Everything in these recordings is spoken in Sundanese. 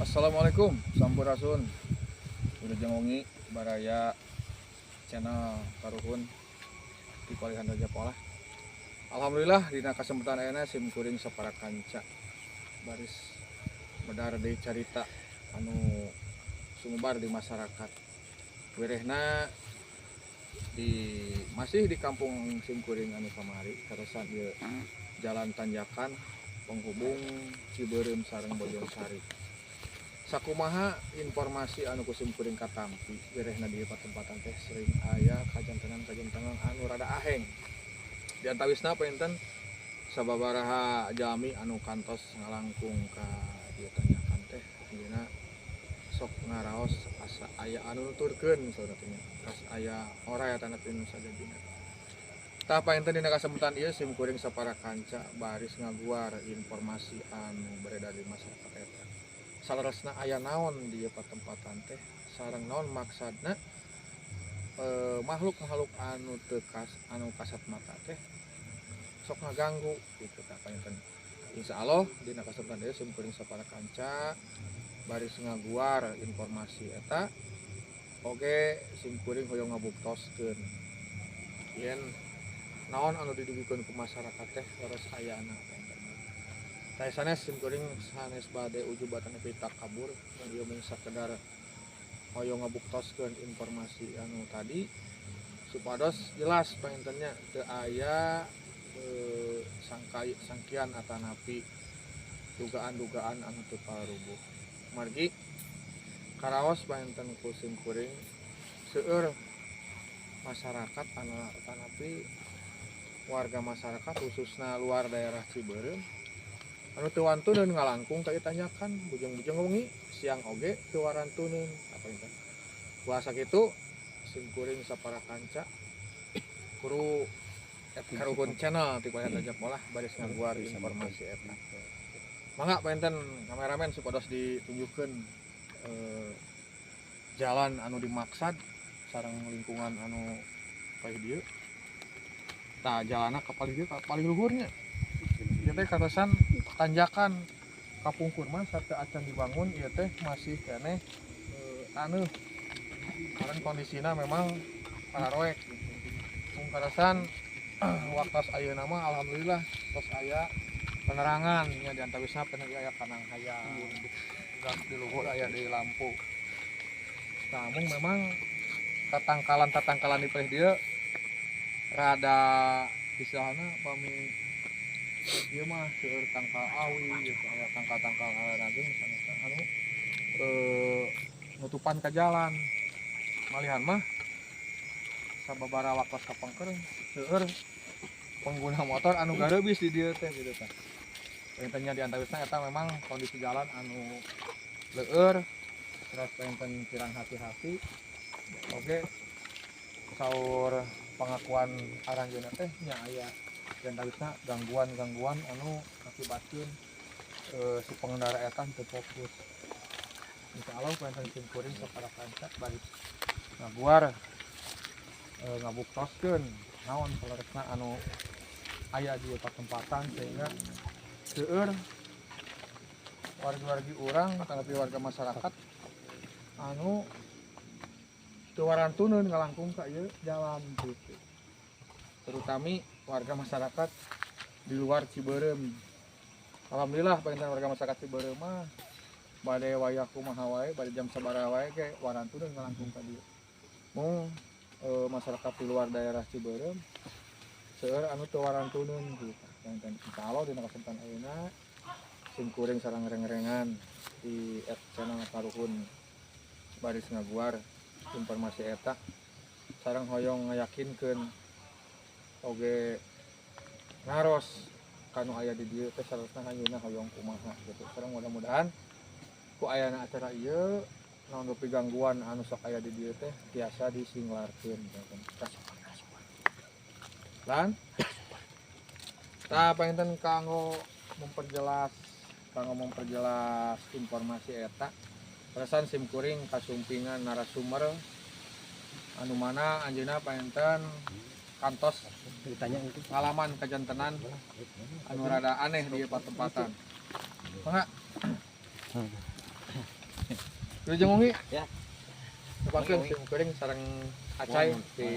Assalamualaikum, sampurasun. Wilujeng wengi, baraya channel Karuhun di Palihan Raja Polah. Alhamdulillah, dina kesempatan ayeuna sim kuring sapara kanca baris medar deui carita anu sumebar di masyarakat. Wirehna di masih di kampung sim kuring anu kamari karosan ieu jalan tanjakan penghubung Cibeureum sareng Bojongsari. Sakumaha informasi anu ku sim kuring katampi, wirehna di patempatan teh sering aya kajantenan-kajantenan anu rada aheng. Di antawisna panginten sababaraha jalmi anu kantos ngalangkung ka dieu tanjakan teh anjeunna sok ngaraos asa aya anu nuturkeun saurna teh nya, ras aya oray atanapi nu sajabina. Tah, panginten dina kasempatan ieu sim kuring sapara kanca baris ngaguar informasi anu beredar di masyarakat eta. Saleresna aya naon di ieu patempatan teh, sareng naon maksadna makhluk-makhluk anu teu kas anu kasat mata teh sok ngaganggu gitu. Tah, panginten insyaallah dina kasempatan ieu sim kuring sapara kanca baris ngaguar informasi eta. Oge sim kuring hoyong ngabuktoskeun yen naon anu didugikeun ku masyarakat teh leres ayana panginten. Tah, sanes sim kuring sanes bade ujub atanapi takabur, ieu mung sakedar hoyong ngabuktoskeun informasi anu tadi supados jelas panginten nya, teu aya sangkai sangkian atanapi dugaan-dugaan anu teu parubuh. Margi karaos panginten ku sim kuring seueur masyarakat anu atanapi warga masyarakat, khususna luar daerah Cibeureum, anu teu wantuneun ngalangkung ka ieu tanjakan bujeng-bujeng wengi, siang oge teu warantuneun. Apa itu kuasa kitu sim kuring sapara kanca kru Karuhun Channel ti Palihan Raja Polah baris ngaguar informasi eta. Mangga panginten kameramen supados ditunjukkeun jalan anu dimaksad sareng lingkungan anu palih dieu. Tah, jalanna ka palih dieu, ka palih luhurnya. Ieu teh katasan tanjakan. Kapungkur mah sateu acan dibangun ieu teh masih keneh taneuh. Karena kondisina memang pararoek gitu. Mung katasan waktos ayeuna mah alhamdulillah tos aya penerangan nya, di antawisna pernah aya kanang hayam di luhur, aya di lampu. Namun memang tatangkalan-tatangkalan di palih dieu rada istilahna pami ieu mah seueur tangkal awi gitu, aya tangkal-tangkal rageng sanesna anu nutupan ka jalan. Malihan mah sababaraha waktos kapengker seueur pengguna motor anu gareubis di dieu teh gitu tah. Panginten nya, di antawisna eta memang kondisi jalan anu leueur, terus panginten kirang hati-hati. Oke, saur pengakuan aranjeunna teh nya aya di antawisna gangguan-gangguan anu akibatkeun si pengendara eta teu fokus. Insyaallah panginten sim kuring sapara kanca baris ngaguar ngabuktoskeun naon saleresna anu aya di patempatan sehingga seueur wargi-wargi urang atanapi warga masyarakat anu teu warantuneun ngalangkung ka ieu jalan gitu. Terutami warga masyarakat di luar Cibeureum. Alhamdulillah panginten warga masyarakat Cibeureum mah bade wayah kumaha wae, bade jam sabaraha wae ge warantuneun ngalangkung ka dieu. Mung masyarakat di luar daerah Cibeureum seueur anu teu warantuneun gitu. Panginten insyaallah dina kasempatan ayeuna sim kuring sareng reng-rengan di @channel Karuhun baris ngaguar informasi eta sareng hoyong ngayakinkeun oge ngaros kanu aya di dieu teh saleresna anjeunna hoyong kumaha gitu. Sareng mudah-mudahan ku ayana acara ieu naon dupi gangguan anu sok aya di dieu teh tiasa disinglarkeun gitu. Lan tah, panginten kanggo memperjelas informasi eta, perasaan sim kuring kasumpingan narasumber anu mana anjeunna panginten kantos Ditanya itu. Ngalaman kajantenan anu rada aneh di patempatan. Mangga. Wilujeng wengi. Ya. Tepangkeun Wengi. Sim kuring sareng Acai Mohon, di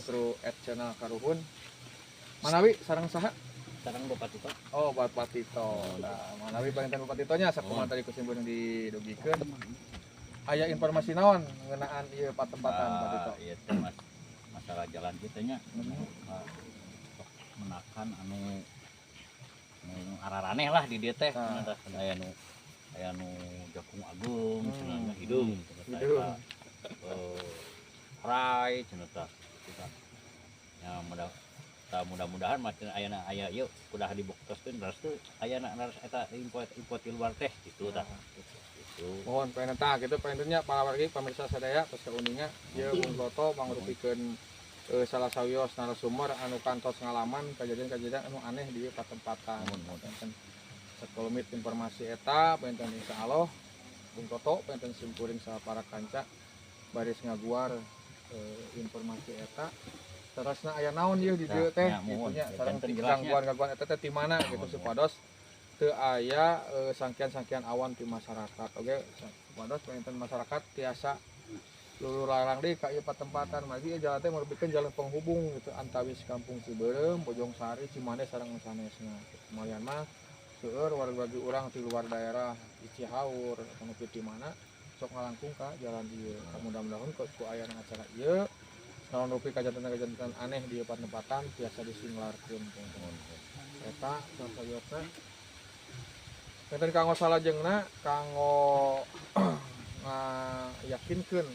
kru at channel Karuhun. Manawi sareng saha? Sareng Bapak Tito. Oh, Bapak Tito. Nah, manawi panginten Bapak Tito nya sakumaha Mohon. Tadi ku simkuring didugikeun. Aya informasi naon ngeunaan ieu patempatan, Pak Tito? Ah, ieu teh mas, masalah jalan kita nya. Sok menakan anu anu araraneh lah di dieu teh. Ah. Cenah tah aya nu jakung agung cenah hideung cenah tah. Hideung. Eta, rai cenah tah. Kita ya mudah tah mudah-mudahan mah cenah ayana aya ieu udah dibuktoskeun leres teu ayana leres eta impor impor ti luar teh gitu tah. Gitu. Mohon pengen tah gitu pengennya para wargi pemirsa sadaya tos kauninga ieu Bung Toto mangrupikeun salah sawios narasumber anu kantos ngalaman kejadian-kejadian anu aneh di patempatan. Mohon, mohon. Panginten sakelumit informasi eta panginten insyaallah Bung Toto panginten simkuring para kanca baris ngaguar informasi eta terasna aya naon ieu di dieu teh Ya, mohon. gitu nya Ya, sareng panginten jelasnya. gangguan-gangguan eta teh di mana gitu Mohon, mohon. Supados teu aya sangkian-sangkian awan di masyarakat oge supados panginten masyarakat tiasa lulur larang deui ka ieu patempatan margi ieu jalan teh merupakan jalan penghubung gitu antawis Kampung Cibeureum, Bojong Sari, Cimande sareng sanesna. Malian mah seueur warga urang di luar daerah di Cihaur atau nepi di mana sok ngalangkung ka jalan ieu. Mudah-mudahan ku ayana acara ieu naon rupi kajantenan-kajantenan aneh di ieu patempatan tiasa disinglarkeun. Eta sasayeuna. Panginten kanggo salajengna kanggo ngayakinkeun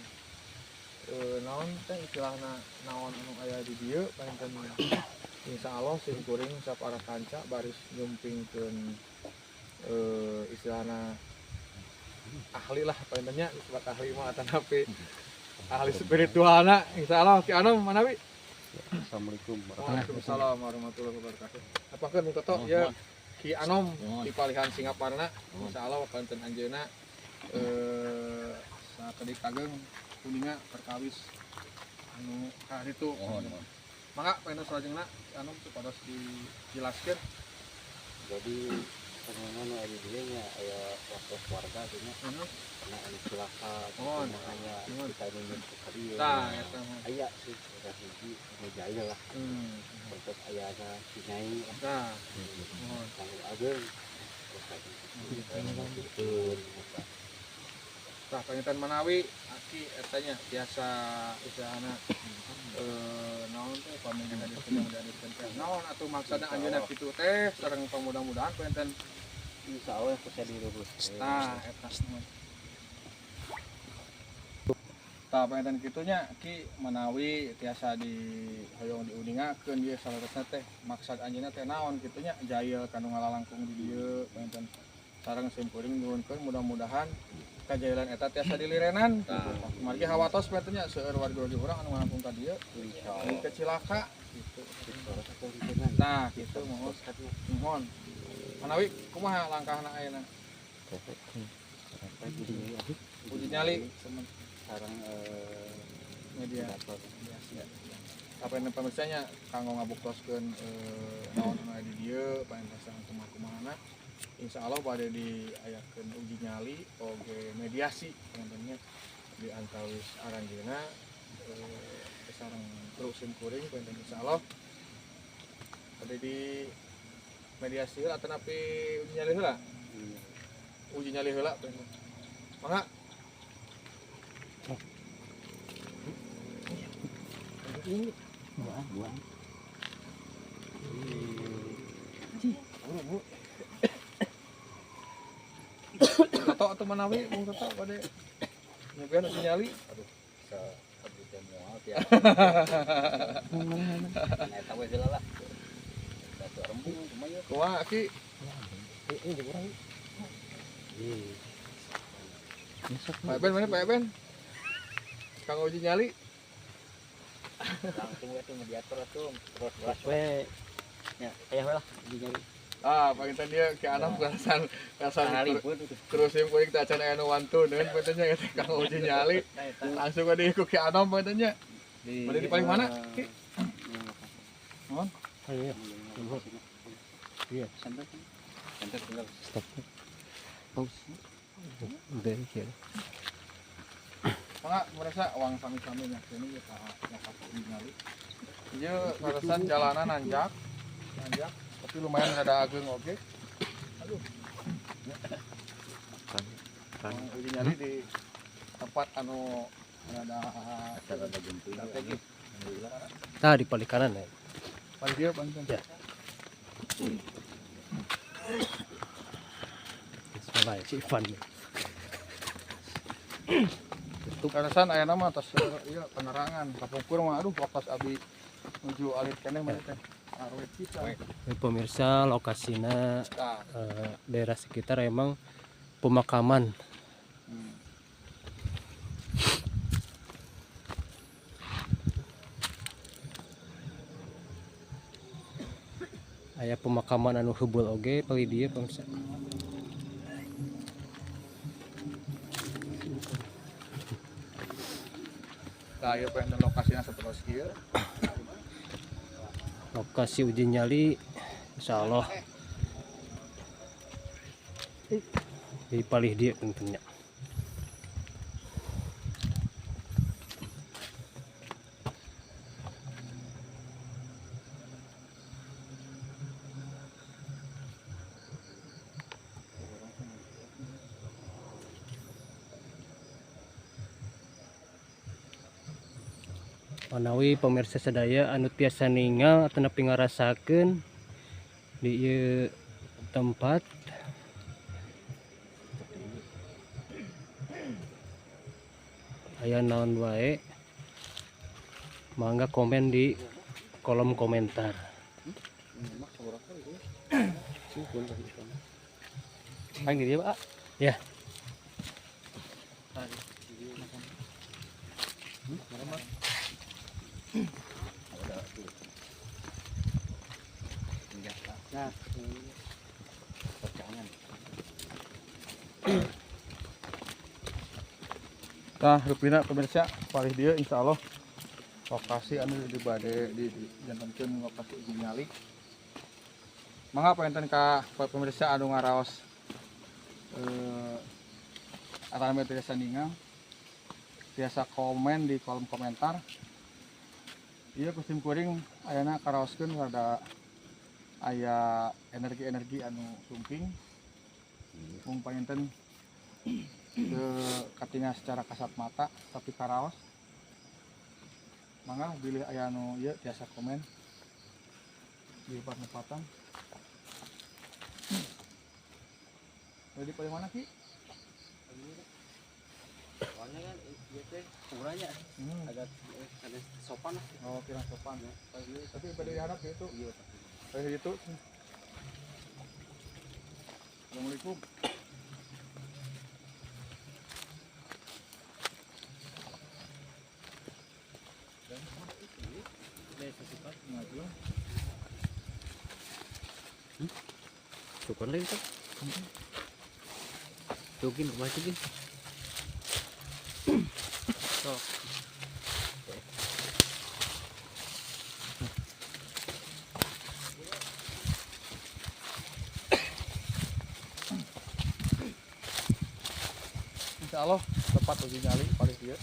naon teh istilahna naon anu aya di dieu panginten insyaallah sim kuring sapara kanca baris nyumpingkeun istilahna ahli lah panginten nya disebut ahli mah atanapi ahli spiritualna insyaallah Ki Anom manawi. Assalamualaikum warahmatullahi. Waalaikumsalam warahmatullahi wabarakatuh. Apakeun Bung Toto Mohon, ya mohon. Ki Anom Mohon. di palihan Singaparna Mohon. insyaallah panginten anjeunna sakedik ageng kuninga perkawis anu karitu. Mohon, mohon. Mangga panginten salajengna Ki Anom supados dijelaskeun. Jadi sebenarnya nu aya di dieu nya aya was warga teh nya karena anu cilaka Mohon. makanya Mohon. kita nunjuk ke dieu. Tah eta mah. Aya sih udah hiji anu jahil lah untuk ayana si nyai lah. Tah. Mohon. Kanggo ageung terus lagi Gitu. Tah panginten manawi aki eta nya biasa istilahna naon teh pami dihadirkeun dihadirkeun teh naon atuh maksudna anjeunna kitu teh sareng pamudah-mudahan panginten Insya Allah bisa dilurus. Tah eta mohon. Tah panginten kitu nya Ki manawi tiasa di hoyong diuningakeun ieu saleresna teh maksad anjeunna teh naon kitu nya jail kanu ngalalangkung di dieu panginten sareng simkuring nyuhunkeun mudah-mudahan kajailan eta tiasa dilirenan. Margi hawatos panginten nya seueur warga-warga urang anu ngalangkung ka dieu Insya di Allah. kecilaka gitu. Nah, gitu mohon. Mohon. Manawi kumaha langkahna ayeuna? Uji nyali Sareng media. mediator. Apa yang pemirsanya kanggo ngabuktoskeun naon anu aya di dieu panginten kumaha-kumahana insyaallah bade diayakeun uji nyali oge mediasi panginten di antawis aranjeuna sareng kru sim kuring panginten insyaallah bade di mediasi heula atanapi uji nyali heula. Uji nyali heula panginten mangga. Buang, buang. Buru, Toto atau manawi Bung Toto bade nyobian uji nyali. Aduh, sa abdi teh moal tiasa. Nah, eta we heula lah. Satu rembung kumaha ieu? Kumaha Ki? Ini di urang. Pak Eben mana Pak Eben? Kang uji nyali. Langsung we tuh mediator atuh terus belas We ya, aya we lah uji nyali. Ah, panginten dia Ki Anam kerasan kerasan Ngalipun tuh. terus yang kuring teh acan aya nu wantun deun panginten nya kang uji nyali. Nah, eta. Langsung ka dieu ku Ki Anom panginten nya. Di Bade di paling mana Ki? Mohon. Ayo ya. Iya. Center tinggal. Stop. Pause. Udah. Mangga merasa uang sami-sami nya ini ya ka nyali. Ieu kaleresan jalanan nanjak. Nanjak, tapi lumayan rada ageung oge. Aduh. Uji nyali di tempat anu rada strategis. Tah di paling kanan ya. Paling dieu panten. Ya. Bismillah si Ivan. Kaleresan aya mah atas ieu penerangan kapungkur mah aduh waktos abi nuju alit keneh mah teh. Aruit pisan. Pemirsa, lokasina daerah sekitar emang pemakaman. Aya pemakaman anu heubeul oge palih dieu pemirsa. Nah, ieu pengen lokasina sapertos ieu. Lokasi uji nyali insyaallah di palih dieu tentunya. Manawi pemirsa sadaya anu tiasa ningal atau nepi ngarasakeun di ieu tempat aya naon wae, mangga komen di kolom komentar. Ya. Nah, rupina pemirsa palih dieu insyaallah lokasi anu di bade di jantenkeun lokasi uji nyali. Mangga panginten ka pemirsa anu ngaraos atanapi tiasa ningal, tiasa komen di kolom komentar. Ieu ku sim kuring ayana karaoskeun rada aya energi-energi anu sumping. Mung panginten katingal secara kasat mata tapi karaos. Mangga bilih aya anu ieu tiasa komen di parnepatan. Jadi paling mana Ki? Soalnya kan ieu teh kurangnya agak ada sopan lah. Oh, kira sopan ya. Tapi pada dihadap gitu. Iya. Pada itu. Assalamualaikum. Cukup lagi tuh. Jogging rumah jogging. So. Insya Allah tepat uji nyali paling dia.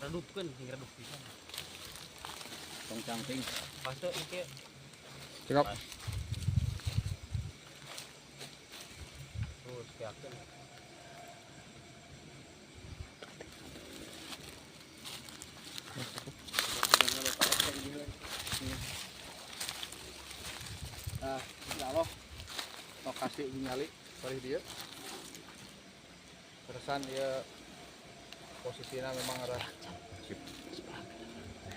Redupkeun sing redup pisan. Tong cangking. Pasti iki. Cekap. Terus yakin. Nah, insya Allah lokasi uji nyali paling dia. Terusan dia posisinya memang arah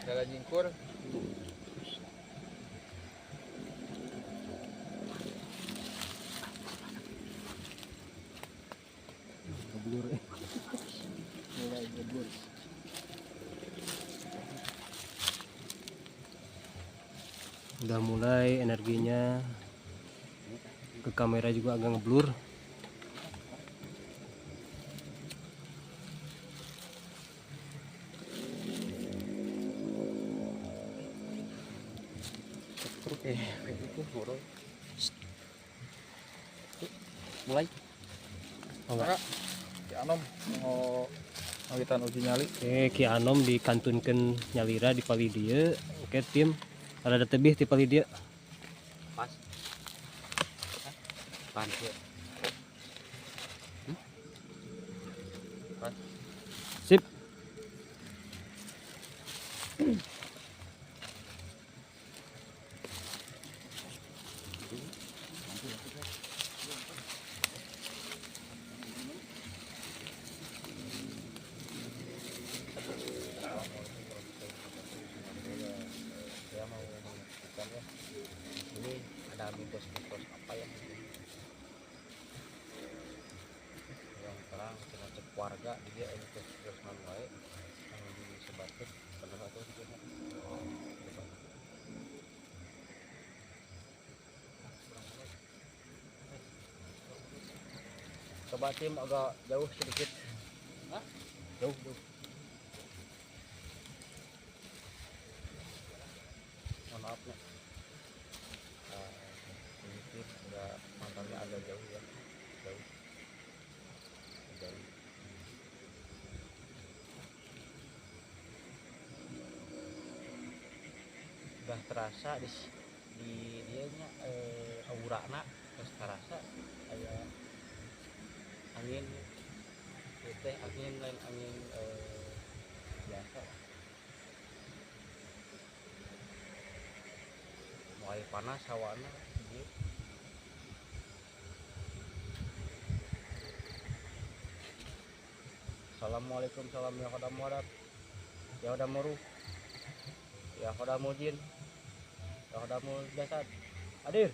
jalan nyingkur. Ngeblur. Mulai ngeblur. Udah mulai energinya ke kamera juga agak ngeblur. Oke, itu ngobrol. Mulai. Maka Ki Anom mau ngawitan uji nyali. Oke, Ki Anom dikantunkeun nyalira di palih dieu. Oke, tim rada tebih ti palih dieu. Pas. Pan. Pas. Sip. Saya mau membuktikan ya, ini ada mitos-mitos apa ya yang terang cek warga dia ini terus wae yang disebarkan benar atau tidak. Coba tim agak jauh sedikit. Hah? Jauh, jauh. Mohon maaf nih, ini tim agak mantannya agak jauh ya, jauh, jauh. Udah terasa di dianya aurana terus terasa kayak angin teh, angin lain angin biasa. Mulai panas hawana gitu. Assalamualaikum, salam ya khodam warat, ya khodam muruh, ya khodam mujin, ya khodam jasad. Hadir.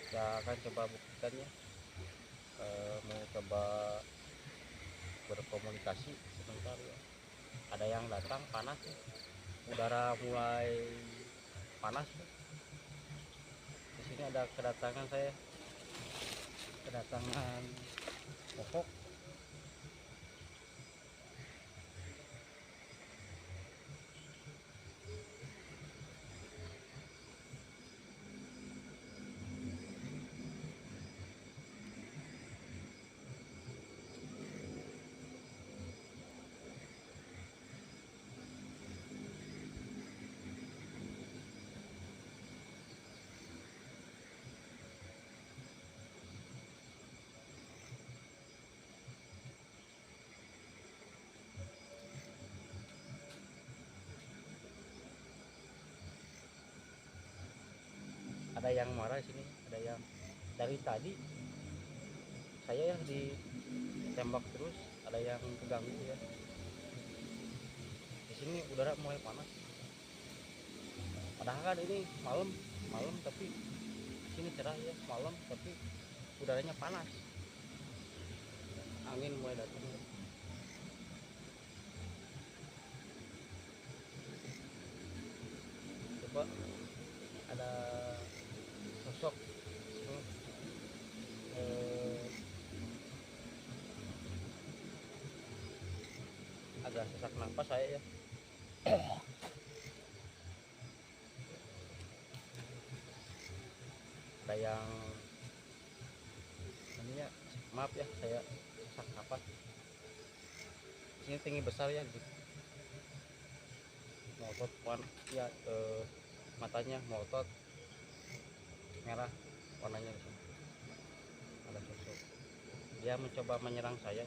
Kita akan coba buktikannya. Mau coba berkomunikasi sebentar ya. Ada yang datang panas ya. Udara mulai panas ya. Di sini ada kedatangan saya, kedatangan pokok. Ada yang marah di sini, ada yang dari tadi saya yang ditembak terus, ada yang keganggu ya. Di sini udara mulai panas. Padahal kan ini malam, malam tapi sini cerah ya, malam tapi udaranya panas. Angin mulai datang. Coba ada sosok agak sesak napas saya ya. Ada yang ini ya, maaf ya saya sesak napas. Sini tinggi besar ya, melotot ya, matanya melotot merah warnanya di sini. Ada sosok. Dia mencoba menyerang saya.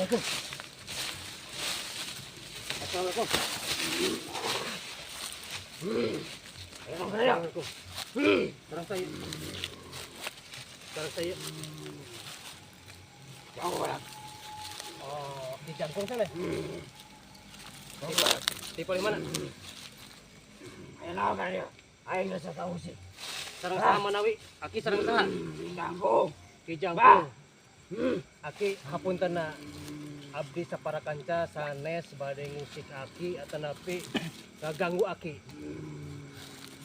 Assalamualaikum. Assalamualaikum. Assalamualaikum. Terus saya. Terus saya. Oh, di Jangkung sana. Di paling mana? Sareng saha manawi? Aki sareng saha? Jangkung. Ki Jangkung. Aki hapuntenna abdi sapara kanca sanes bade ngusik aki atanapi ngaganggu aki.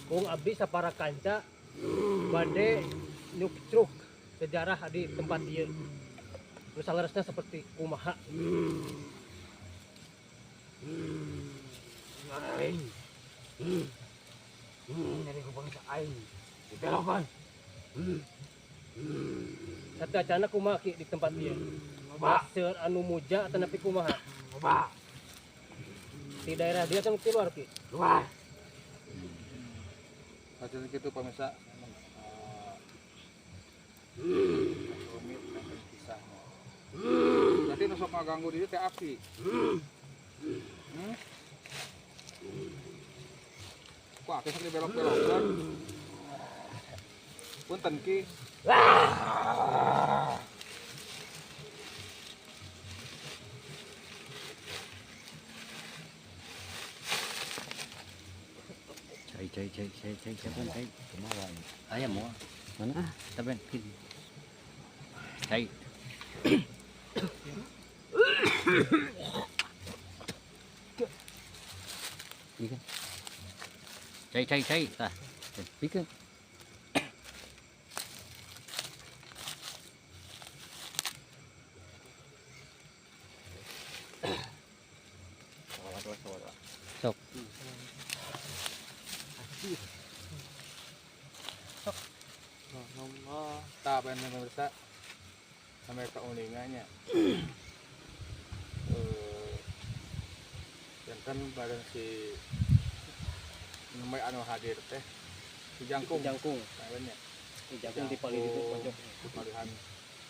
Kung abdi sapara kanca bade nyukcruk sejarah di tempat ieu. Nu saleresna seperti kumaha? Dari bangsa aing dibelokan. Sateuacana kumaha ki di tempat ieu? Seueur anu muja atanapi kumaha? Loba. Di daerah dia kan keluar ki. Luar. Hasil gitu pemirsa, rumit kisahnya. Berarti nu sok ngaganggu di dieu teh aki. Kok aki sok dibelok-belokkeun? Punten ki. Cai cai cai cai cai cai cai kumaha aya moal mana taben cai. Cai cai cai tah pikeun. Sok. Sok. Tah pengen pemirsa sampai keuningannya. Janten bareng si nembe anu hadir teh si Jangkung. Jangkung. Kayaknya. Si Jangkung di palih ditu pojok. Palihan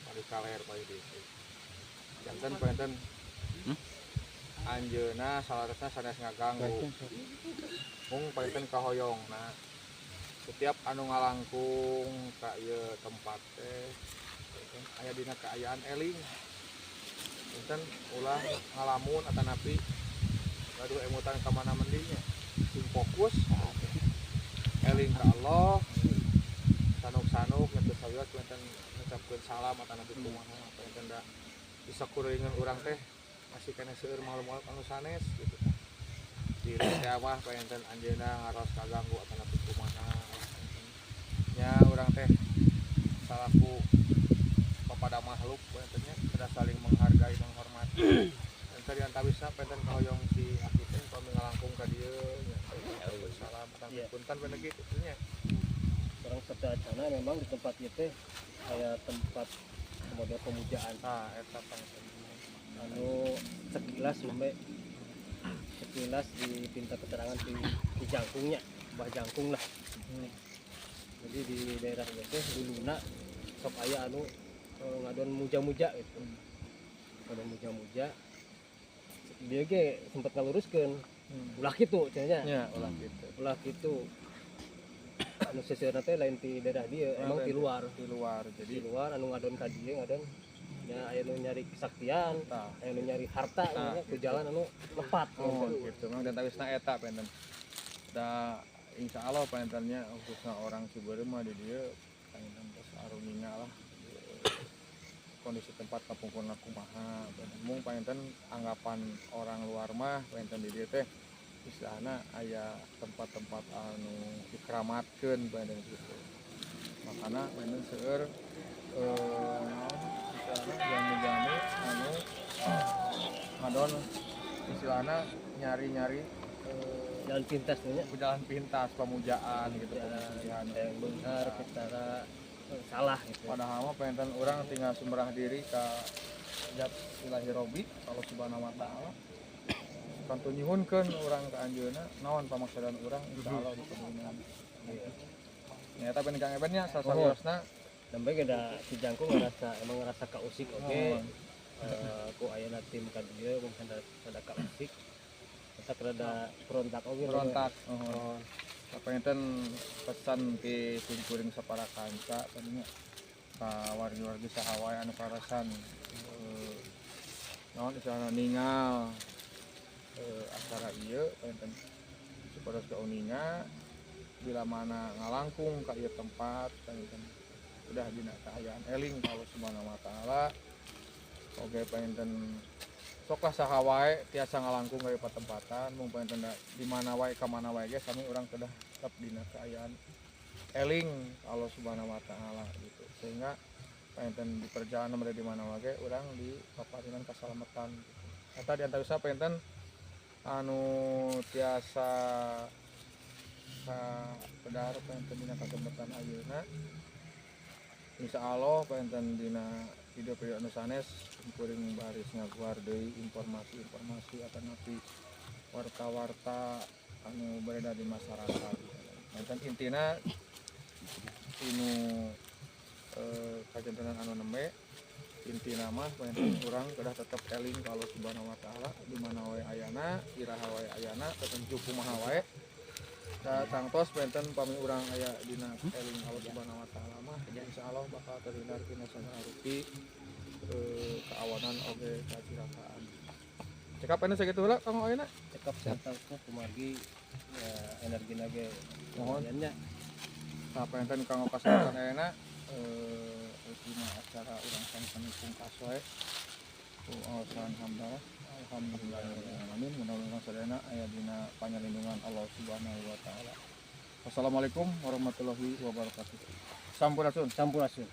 palih kaler palih ditu. Janten panten anjeunna salaresna sanes ngaganggu. Mung panten kahoyongna. Setiap anu ngalangkung ka ieu tempat teh aya dina kaayaan eling. Punten ulah ngalamun atanapi gaduh emutan ka mana mendinya. Sing fokus eling ka Allah. Sanuk-sanuk nya sawios punten ngucapkeun salam atanapi kumaha punten da bisa kuringan urang teh masih keneh seueur makhluk-makhluk anu sanes gitu tah. Diri teh mah panginten anjeunna ngaros kaganggu atanapi kumaha. Nya urang teh salaku kepada makhluk panginten nya kedah saling menghargai menghormati. Dan di antawisna panginten kahoyong si aki teh upami ngalangkung ka dieu nya salam atanapi punten panginten kitu nya. Orang sateuacana memang di tempat ieu teh aya tempat model pemujaan. Tah eta panginten. Anu sekilas sampai sekilas dipinta keterangan di Jangkungnya, Mbah Jangkung lah. Jadi di daerah ieu teh duluna sok aya anu ngadon muja-muja gitu. Ngadon muja-muja. Dia ge sempat ngaluruskeun. Ulah kitu cenah nya. Nya, ulah kitu. Ulah kitu. Anu seseueurna teh lain ti daerah dieu, emang ti luar. Ti luar. Jadi di luar anu ngadon ka dieu ngadon ya aya nu nyari kesaktian, aya nu nyari harta, nya ku jalan anu lepat. Oh, gitu. Memang dan tawisna eta panten. Da insyaallah pantennya khususnya orang Cibeureum mah di dieu panten tos aruninga lah kondisi tempat kapungkurna kumaha. Mung panten anggapan orang luar mah panten di dieu teh istilahna aya tempat-tempat anu dikeramatkeun panten gitu. Makana panten seueur jami-jami anu ngadon istilahna nyari-nyari jalan pintas nya. Jalan pintas pemujaan gitu, pemujaan yang benar secara salah gitu. Padahal mah panten urang tinggal sumberah diri ka zat ilahi Robbi Allah Subhanahu wa taala. Kantu nyuhunkeun urang ka anjeunna naon pamaksadan urang insyaallah dipenuhi. Nya eta ben Kang Eben nya sasawiosna. Sampai kada si Jangkung ngerasa emang ngerasa kausik oke. Ku ayana tim ka dieu mungkin rada kausik. Eta rada berontak oge. Berontak. Oh. Kapanginten pesan ti simkuring sapara kanca tadinya ka wargi-wargi saha wae anu karasan naon istilahna ningal acara ieu, panginten supados kauninga bila mana ngalangkung ka ieu tempat, panginten udah dina kaayaan eling ka Allah Subhanahu wa Taala. Oke, panginten sok lah saha wae tiasa ngalangkung ka ieu patempatan, mung panginten da, di mana wae ka mana wae ge sami urang kedah tetep dina kaayaan eling ka Allah Subhanahu wa Taala gitu, sehingga panginten di perjalanan berada di mana wae urang di paparinan kasalamatan gitu. Eta di antaranya panginten anu tiasa ka pedar panginten dina kesempatan ayeuna. Insya Allah panginten dina video-video anu sanes kuring baris ngaguar deui informasi-informasi atanapi warta-warta anu beredar di masyarakat. Panginten intina inu kajantenan anu nembe, intina mah panginten urang kedah tetep eling ka Allah Subhanahu wa Taala di mana wae ayana, iraha wae ayana, tetep kumaha wae. Da tangtos panginten pami urang aya dina eling Allah Subhanahu wa Taala mah insyaallah bakal terhindar tina sagala rupi keawanan oge kacirakaan. Cekap anu sakitu heula kanggo ayeuna. Cekap tentang kumargi ya, energi ge. Mohon. Nya. Tah, panginten kanggo kasempatan ayeuna dina acara urang sami-sami pungkas wae ku aosan hamdalah alhamdulillahirabbil alamin. Mudah-mudahan sadayana aya dina panyalindungan Allah Subhanahu wa Taala. Wassalamualaikum warahmatullahi wabarakatuh. Sampurasun. Sampurasun.